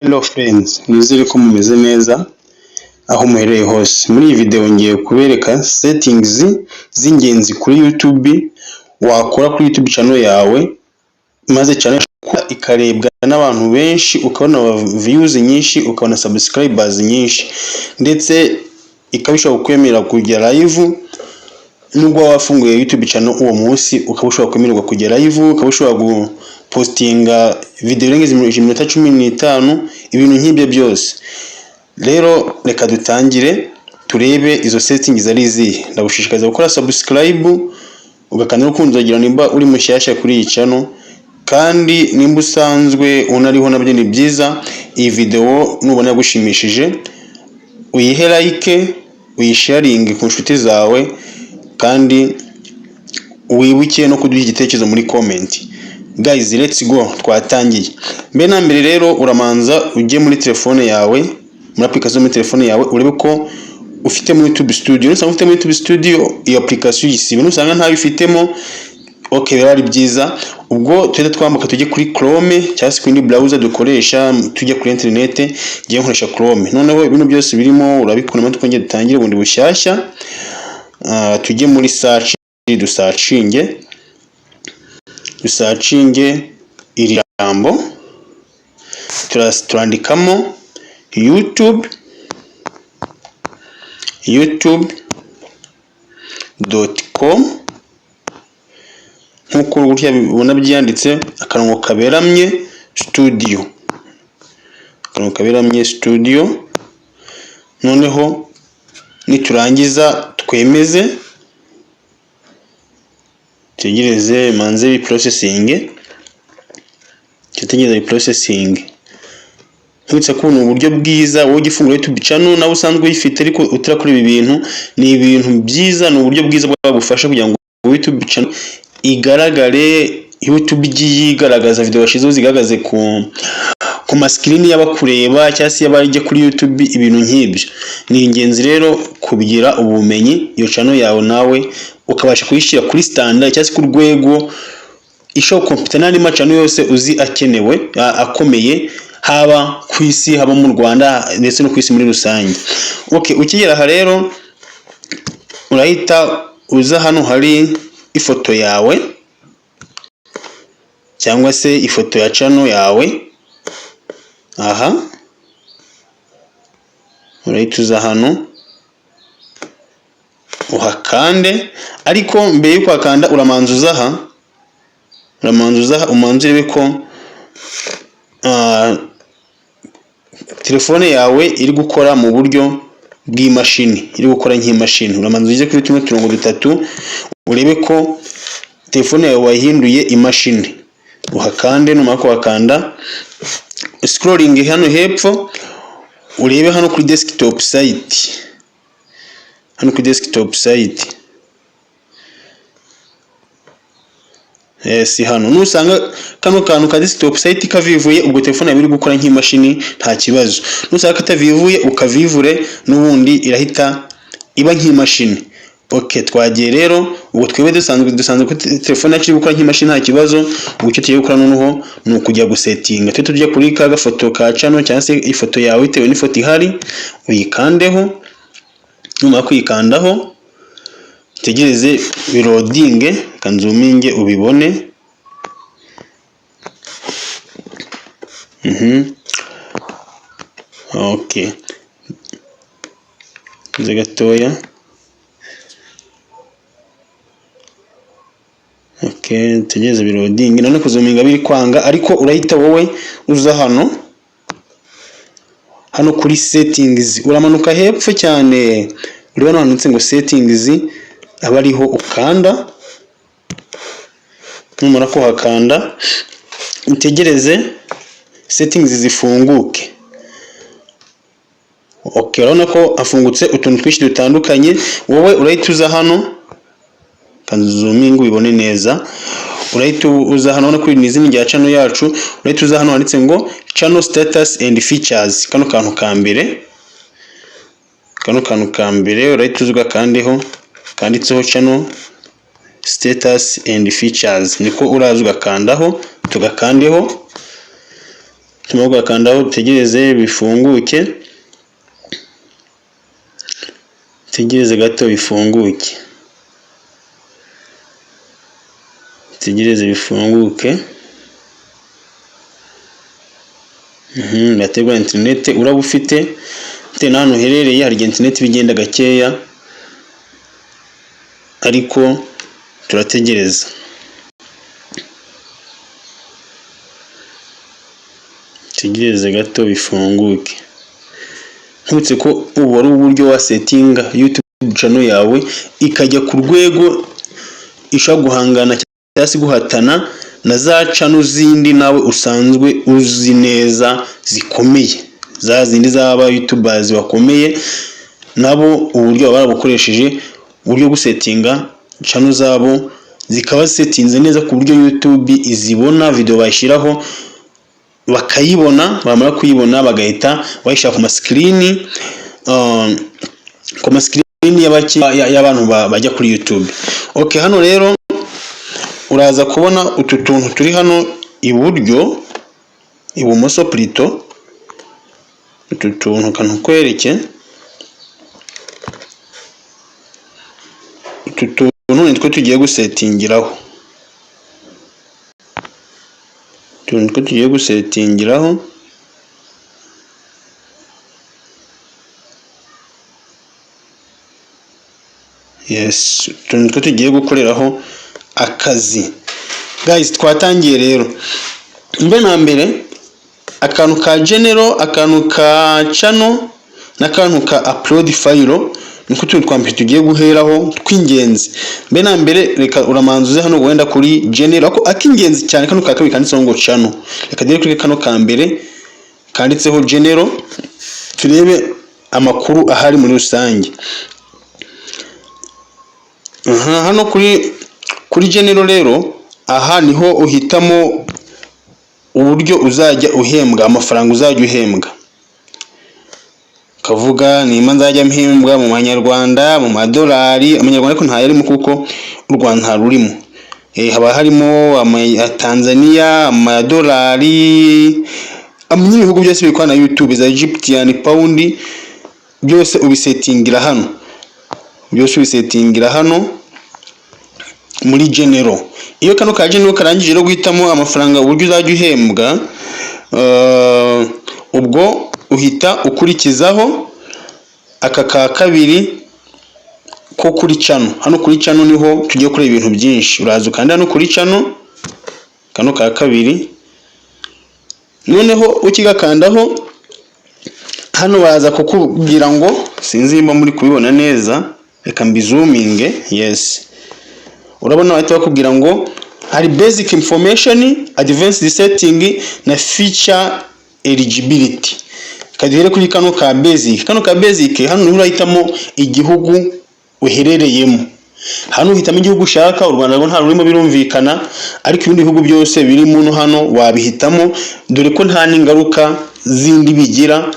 Hello friends, nizere ko mumeze neza aho muherereye hose. Muri iyi video ngiye kubereka settings z'ingenzi kuri YouTube wakora kuri YouTube channel yawe, maze channel ikarebwa n'abantu benshi, ukabona views nyinshi, ukabona subscribers nyinshi, ndetse ikaba ishobora kukwemerera kujya live. Nubwo waba wafunguye YouTube channel uwo munsi, ukaba ushobora kwemererwa kujya live, ukaba ushobora gupostinga video irengeje iminota 15, ibintu nk'ibyo byose. Rero reka dutangire turebe izo settings ari izihe. Ndagushishikariza gukora subscribe, ugakanda no kunzogera nimba uri mushyashya kuri iyi channel, kandi nimba usanzwe unariho nabyo ni byiza. Iyi video nubona yagushimishije, uyihe like, uyisharinge ku nshuti zawe, kandi wibuke no kuduha igitekerezo muri comment. Guys, let's go, twatangiye. Mbere na mbere rero, uramanza ujye muri telefone yawe, muri application muri telefone yawe, urebe ko ufite muri YouTube Studio. Nusanga ufite muri YouTube Studio, iyo application uyisibe. Nusanga ntayo ufitemo, okay, biba ari byiza. Ubwo tuhita twambuka tujye kuri Chrome cyangwa se ku yindi browser dukoresha tujya kuri internet. Ngiye nkoresha Chrome. Noneho ibintu byose birimo urabikuramo, twongere dutangire bundi bushyashya. Tujye muri search, dusearchinge iri jambo, turandikamo YouTube, youtube.com, nk'uko gutya ubona byanditse, akarongo kaberamye studio, akarongo kaberamye studio. Noneho niturangiza twemeze, tegereze manze processing, tutegereze processing. Nkwibutsa ko ni uburyo bwiza, wowe ugifungura YouTube channel, nawe usanzwe uyifite ariko utarakora ibi bintu, ni ibintu byiza, ni uburyo bwiza bwagufasha kugira ngo YouTube channel igaragare, YouTube igiye igaragaza video washyizeho, zigaragaze ku mascreen y'abakureba cyangwa se y'abajya kuri YouTube, ibintu nk'ibyo. Ni ingenzi rero kugira ubumenyi, iyo channel yawe nawe ukabasha kuyishyira kuri standard cyangwa se ku rwego ishobora compete n'andi machannel yose uzi akenewe, akomeye, haba ku isi, haba mu Rwanda, ndetse no ku isi muri rusange. Okay, ukigera aha rero, urahita uza hano hari ifoto yawe cyangwa se ifoto ya channel yawe. Aha urahita uza hano uhakande, ariko mbere yo kuhakanda uramanza uza aha, uramanza uza aha, umanza urebe ko telefone yawe iri gukora mu buryo bw'imashini, iri gukora nk'imashini. Uramanza ujye kuri tuno turongo dutatu, urebe ko telefone yawe wayihinduye imashini, uhakande. Numara kuhakanda, scrolling hano hepfo, urebe hano kuri desktop site, hano kuri desktop site. Yes, hano nusanga kano kantu ka desktop site kavivuye, ubwo telefone yawe iri gukora nk'imashini, nta kibazo. Nusanga katavivuye, ukavivure, n'ubundi irahita iba nk'imashini. Okay, twagiye rero. Ubwo twebwe dusanzwe ko telefone yacu iri gukora nk'imashini, nta kibazo. Ubwo icyo tugiye gukora noneho ni ukujya gusettinga. Tujye tujya kuri ka gafoto ka channel cyangwa se ifoto yawe, bitewe n'ifoto ihari, uyikandeho. Numara kuyikandaho, utegereze biloadinge, kanzoominge ubibone. Okay, nze gatoya. Okay, tegereze biloadinge. None kuzoominga biri kwanga, ariko urahita wowe uza hano kuri settings, uramanuka hepfo cyane, ureba hano handitse ngo settings, aba ariho ukanda. Numara kuhakanda, utegereze settings zifunguke. Okay, urabona ko hafungutse utuntu twinshi dutandukanye. Wowe urahita uza hano, kanzoominge ubibone neza. Urahita uza hano, urabona ko ni izina rya channel yacu. Urahita uza hano handitse ngo channel status and features, kano kantu ka mbere, kano kantu ka mbere urahita uza ugakandeho, kanditseho channel status and features, niko uraza ugakandaho. Tugakandeho. Tumara kugakandaho, dutegereze bifunguke, dutegereze gato bifunguke, dutegereze bifunguke. Biraterwa na interineti uraba ufite, bitewe n'ahantu uherereye. Hari igihe interineti iba igenda gakeya, ariko turategereza, dutegereze gato bifunguke. Nkwibutse ko ubu ari uburyo wasettinga YouTube channel yawe ikajya ku rwego ishobora guhangana cyangwa se guhatana na za channel zindi nawe usanzwe uzi neza zikomeye, za zindi z'aba youtubers bakomeye. Nabo uburyo baba barabukoresheje, uburyo bwo gusettinga channel zabo zikaba zisettinze neza ku buryo YouTube izibona, video bayishyiraho bakayibona, bamara kuyibona bagahita bayishyira ku ma screen y'abantu bajya kuri YouTube. Okay, hano rero uraza kubona utu tuntu turi hano iburyo, ibumoso plutôt. Utu tuntu kantukwereke. Utu tuntu nitwo tugiye gusettingiraho, utu nitwo tugiye gusettingiraho. Yes, utu nitwo tugiye gukoreraho akazi. Guys, twatangiye rero. Mbe na mbere akantu ka general, akantu ka channel n'akantu ka upload file, niko utuntu twa mbere tugiye guheraho tw'ingenzi. Mbe na mbere reka uramanza uze hano wenda kuri general, ako ak'ingenzi cyane kano ka kabiri kanditseho ngo channel. Reka duhere kuri kano ka mbere kanditseho general, turebe amakuru ahari muri rusange. Aha hano kuri general rero, aha niho uhitamo uburyo uzajya uhembwa, amafaranga uzajya uhembwa. Ukavuga nimba nzajya mpembwa mu manyarwanda, mu madolari. Amanyarwanda ariko ntayarimo kuko u Rwanda ntarurimo. Haba harimo Tanzania, amadolari, n'ibihugu byose bikorana na YouTube, za Egyptian pound, byose ubisettingira hano, byose ubisettingira hano muri general. Iyo kano ka general karangije rero guhitamo amafaranga, uburyo uzajya uhembwa, ubwo uhita ukurikizaho aka ka kabiri ko kuri channel. Hano kuri channel niho tugiye kureba ibintu byinshi. Uraza ukanda hano kuri channel, kano ka kabiri. Noneho ukigakandaho hano baza kukubwira ngo, sinzi nimba muri kubibona neza, reka mbizoominge. Yes, urabona bahita bakubwira ngo hari basic information, advanced setting na feature eligibility. Reka duhere kuri kano ka basic. Kano ka basic, hano niho urahitamo igihugu uherereyemo. Hano uhitamo igihugu ushaka. U Rwanda rwo nta rurimo birumvikana, ariko ibindi bihugu byose birimo hano wabihitamo, dore ko nta n'ingaruka zindi bigira.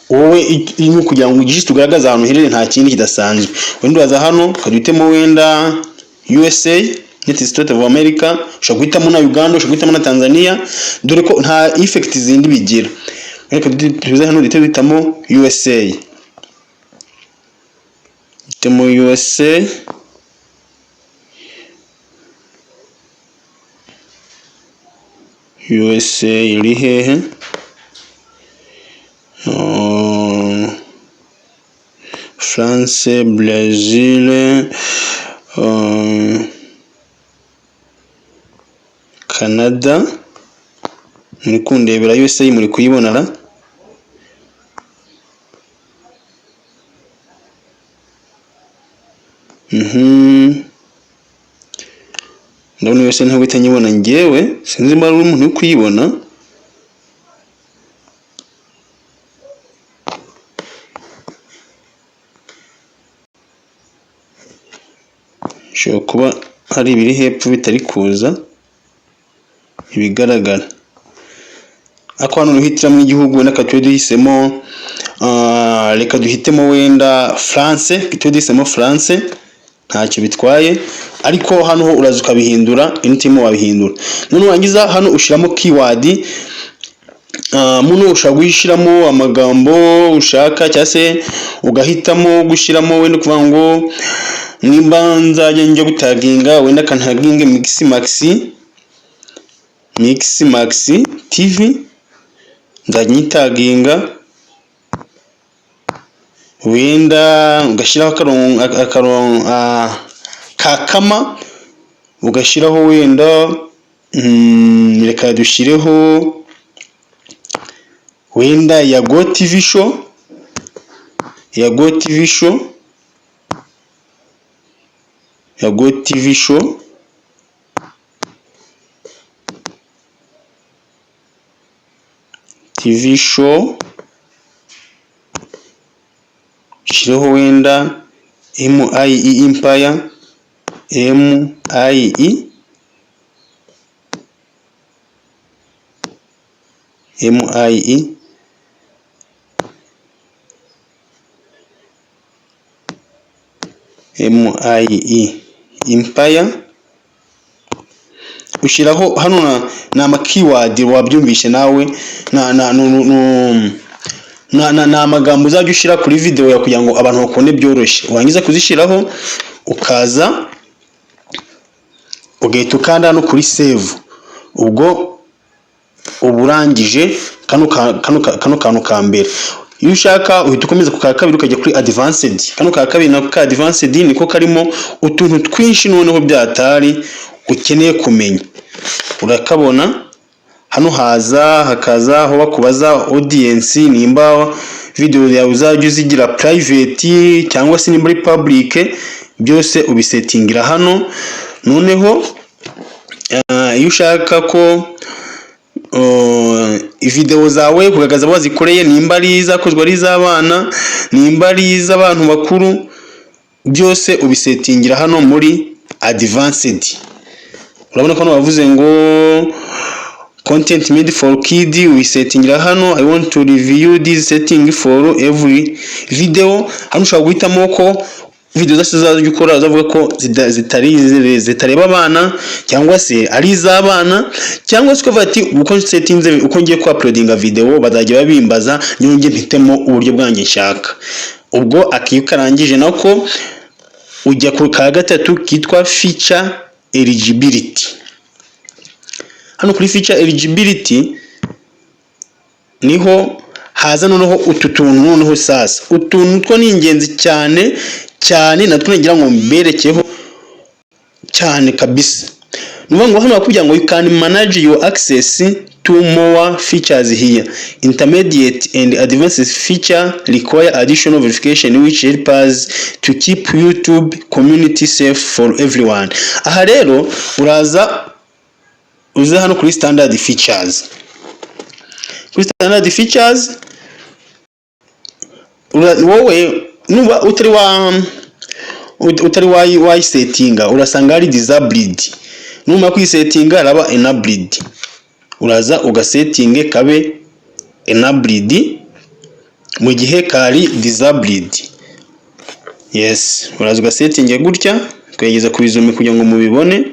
Wowe ni kugira ngo just ugaragaze ahantu uherereye, nta kindi kidasanzwe. Wenda uraza hano ukajya uhitamo wenda USA, United States of America, ushobora guhitamo na Uganda, ushobora guhitamo na Tanzania, dore ko nta effect zindi bigira. Reka tuze hano duhite duhitamo USA, duhitemo USA. USA iri hehe? France, Brazil, Canada. Muri kundebera USA, muri kuyibona ra? Ndabona USA ntabwo ihita nyibona njyewe, sinzi niba ari umuntu uri kuyibona. Bishobora kuba hari ibiri hepfo bitari kuza ibigaragara, ariko hano uhitiramo igihugu. Wenda reka tube duhisemo, reka duhitemo wenda France, tube duhisemo France, ntacyo bitwaye. Ariko hano ho uraza ukabihindura, anytime wabihindura. None warangiza hano ushyiramo keyword. Muno ushobora gushyiramo amagambo ushaka, cyangwa se ugahitamo gushyiramo wenda kuvuga ngo nimba nzajya njya gutaginga, wenda kantaginge Mix Max TV, nzajya nyitaginga. Wenda ugashyiraho akarongo ka kama, ugashyiraho wenda, reka dushyireho wenda Yago TV Show, Yago TV Show, Yago TV Show, TV Show, ushyireho wenda MIE Empire, MIE, MIE, MIE Empire. Ushyiraho hano ni ama keyword, wabyumvishe nawe, ni amagambo uzajya ushyira kuri video yawe kugira ngo abantu bakubone byoroshye. Warangiza kuzishyiraho, ukaza ugahita ukanda hano kuri save. Ubwo uba urangije kano kantu ka mbere. Iyo ushaka uhita ukomeza ku ka kabiri, ukajya kuri advanced. Kano ka kabiri nako ka advanced niko karimo utuntu twinshi noneho byatari ukeneye kumenya. Urakabona hano, haza hakaza aho bakubaza audience, nimba video yawe uzajya uzigira private cyangwa se nimba ari public, byose ubisetingira hano. Noneho iyo ushaka ko video zawe kugaragaza abo wazikoreye, nimba ari izakozwe ari iz'abana, nimba ari iz'abantu bakuru, byose ubisetingira hano muri advanced. Urabona ko hano bavuze ngo content made for kid, ubisetingira hano. "I want to review this setting for every video." Hano ushobora guhitamo ko video zose uzajya ukora uzavuga ko zitari zitareba abana, cyangwa se ari iz'abana, cyangwa se ukavuga ati uko setinze, uko ngiye ku uploadinga video bazajya babimbaza, nyonge mpitemo uburyo bwanjye nshaka. Ubwo akiyo karangije nako, ujya ku ka gatatu kitwa feature eligibility. Hano kuri feature eligibility niho haza noneho utu tuntu. Noneho sasa utuntu two ni ingenzi cyane cyane, natwo nagira ngo mberekeho cyane kabisa. Ni ukuvuga ngo hano bakubwira ngo "You can manage your access to more features here. Intermediate and advanced feature require additional verification, which help us to keep YouTube community safe for everyone." Aha rero uraza uze hano kuri standard features. Kuri standard features, wowe nuba utari wayisetinga, urasanga hari disabled. Numara kuyisetinga araba enabled. Uraza ugasetinge kabe enabled mu gihe kari disabled. Yes, uraza ugasetinge gutya, ukayigeza ku izumi kugira ngo mubibone.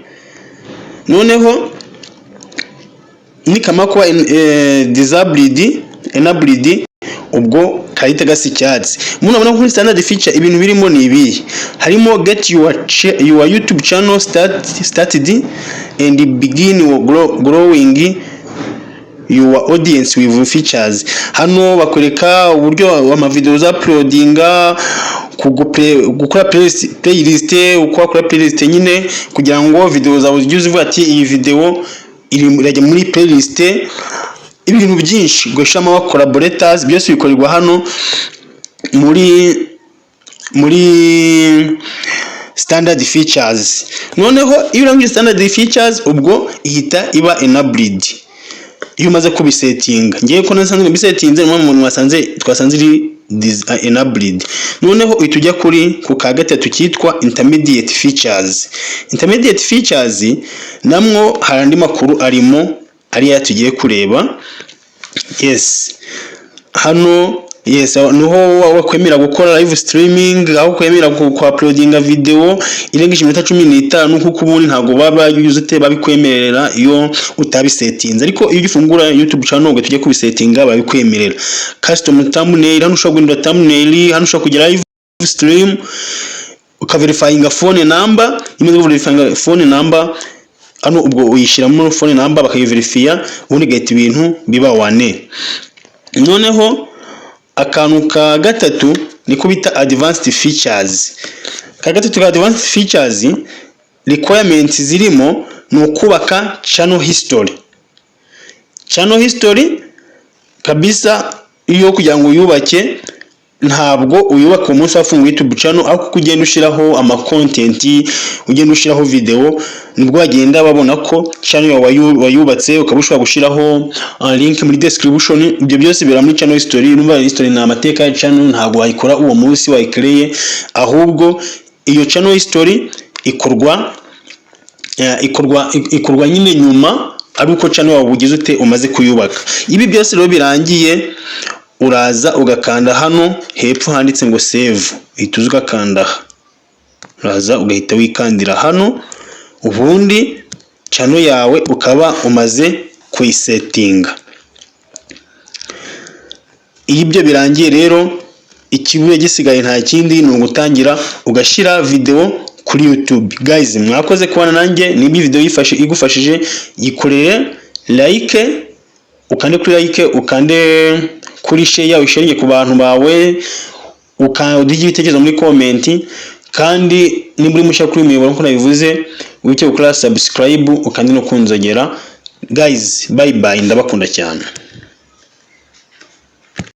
Noneho nikamara kuba disabled, enabled, ubwo kahita gasa icyatsi. Murabona ko kuri standard feature ibintu birimo ni ibihe? Harimo get your YouTube channel started and begin growing your audience with features. Hano bakwereka uburyo amavideo uzauploadinga, gukora playlist, uko wakora playlist nyine kugira ngo video zawe ujye uzivuga ati iyi video irajya muri playlist, ibintu byinshi, gushyiramo collaborators, byose bikorerwa hano muri standard features. Noneho iyo urangije standard features, ubwo ihita iba enabled iyo umaze kubisetinga. Ngiye ko nasanzwe mbisetinze, niyo muntu wasanze twasanze iri enabled. Noneho uhita ujya kuri ku ka gatatu kitwa intermediate features. Intermediate features namwo hari andi makuru arimo, ariya tugiye kureba. Yes, hano Yes, niho wakwemera gukora live streaming, aho kwemera ku uploadinga video irengeje iminota 15, kuko ubundi ntabwo baba ute babikwemerera iyo utabisetinze. Ariko iyo ugifungura YouTube channel ngo tujye kubisetinga, babikwemerera. Custom thumbnail, hano ushobora guhindura thumbnail, hano ushobora kugira live stream, ukaverifyinga phone number. Iyo umaze kuverifyinga phone number hano, ubwo uyishyiramo phone number bakayiverifiya, ubundi igahita ibintu biba wane. Noneho akantu ka gatatu niko bita advanced features. Ka gatatu ka advanced features, requirements zirimo ni ukubaka channel history. Channel history kabisa, iyo kugira ngo uyubake, ntabwo uyubaka umunsi wafunguye YouTube channel, ariko uko ugenda ushyiraho ama content, ugenda ushyiraho video, nibwo bagenda babona ko channel yawe wayubatse, ukaba ushobora gushyiraho link muri description. Ibyo byose bira muri channel history. Urumva, history ni amateka ya channel, ntabwo wayikora uwo munsi wayikreye, ahubwo iyo channel history ikorwa nyine nyuma, ari uko channel wawe ugize ute, umaze kuyubaka. Ibi byose rero birangiye, uraza ugakanda hano hepfo handitse ngo save, uhita uza ugakanda aha, uraza ugahita wikandira hano, ubundi channel yawe ukaba umaze kuyisetinga. Iyo ibyo birangiye rero, ikibuye gisigaye nta kindi, ni ugutangira ugashyira video kuri YouTube. Guys, mwakoze kubana nanjye. Niba iyi video yifashe igufashije, yikorere like, ukande kuri like, ukande kuri share, usharinge ku bantu bawe, uduhe ibitekerezo muri comment. Kandi niba uri mushya kuri uyu muyoboro, nk'uko nabivuze, wibuke gukora subscribe, ukande no kunzogera. Guys, bye bye, ndabakunda cyane.